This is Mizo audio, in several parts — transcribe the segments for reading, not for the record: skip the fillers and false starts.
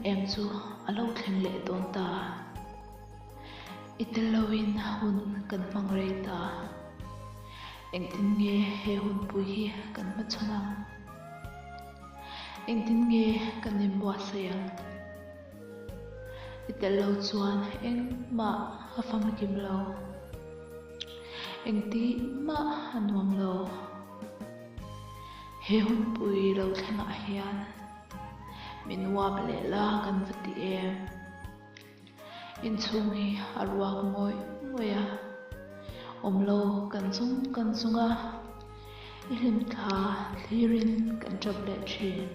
em chu a lo thleng leh dawn ta. I tel loin hun kan hmang rei ta. Engtin nge he hunpui hi kan hmachhawn ang? Engtin nge kan inbuatsaih ang? I tel lo chuan engmah a famkim lo. Engti mah a nuam lo. He hunpui lo thlengah hian min uap leh la kan va ti em? Inchhung hi a ruak ngawih ngawih a, awm lo kan chung kan chung a, i hlimthla thlirin kan tap leh thin.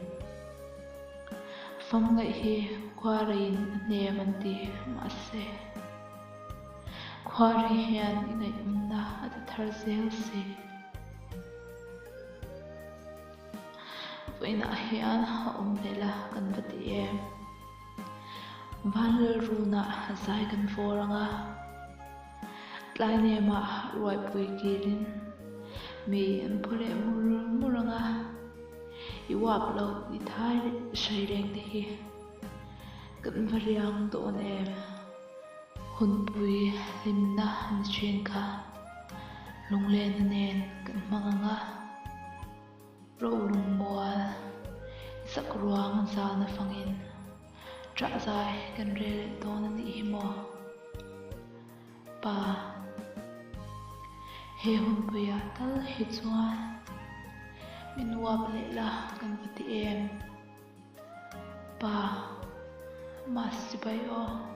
Famngaih hi khuareiin a hnem an ti mahse. Khuari hian i ngaihawmna a ti thar zel si. Vawiinah hian a awm leh la kan va ti em? Vanlalrunah zai kan fawr ang a, tlainema ruaipui kilin mi an phu leh mur mur ang a, i uap loh i thai hrai reng te hi kan va riang dawn em? Hunpui hlimna ni thin kha lunglena nen kan hmang ang a, rolungmual zak ruang zana fangin ṭah zai kan rel leh dawn a nih hi maw? Pa, he hunpuiah tal hi chuan min uap leh la kan va ti em? Pa, Mas chibai aw.